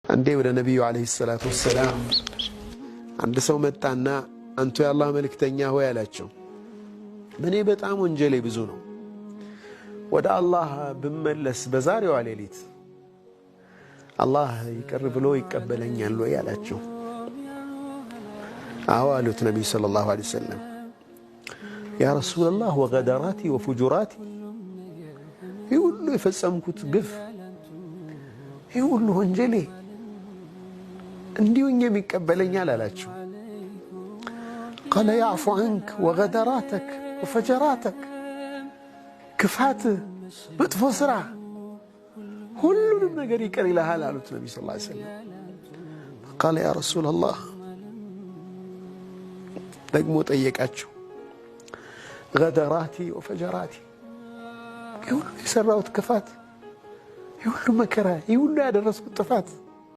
አንዴ ወደ ነቢዩ ዓለይሂ ሰላቱ ወሰላም አንድ ሰው መጣና አንቱ የአላህ መልእክተኛ ሆይ አላቸው፣ እኔ በጣም ወንጀሌ ብዙ ነው። ወደ አላህ ብመለስ በዛሬዋ ሌሊት አላህ ይቅር ብሎ ይቀበለኛል ወይ አላቸው። አዎ አሉት ነቢዩ ሰለላሁ ዐለይሂ ወሰለም። ያ ረሱለላህ ወገደራቲ ወፉጁራቲ፣ ይህ ሁሉ የፈጸምኩት ግፍ፣ ይህ ሁሉ ወንጀሌ እንዲሁኝም ይቀበለኛል አላቸው። ቃለ ያዕፉ ዐንክ ወገደራተክ ወፈጀራተክ፣ ክፋትህ፣ መጥፎ ስራ ሁሉንም ነገር ይቅር ይልሃል አሉት ነቢ ሰለላሁ ዐለይሂ ወሰለም። ቃለ ያ ረሱለላህ ደግሞ ጠየቃቸው። ገደራቲ ወፈጀራቲ፣ ይህ ሁሉ የሰራሁት ክፋት፣ ይህ ሁሉ መከራ፣ ይህ ሁሉ ያደረስኩት ጥፋት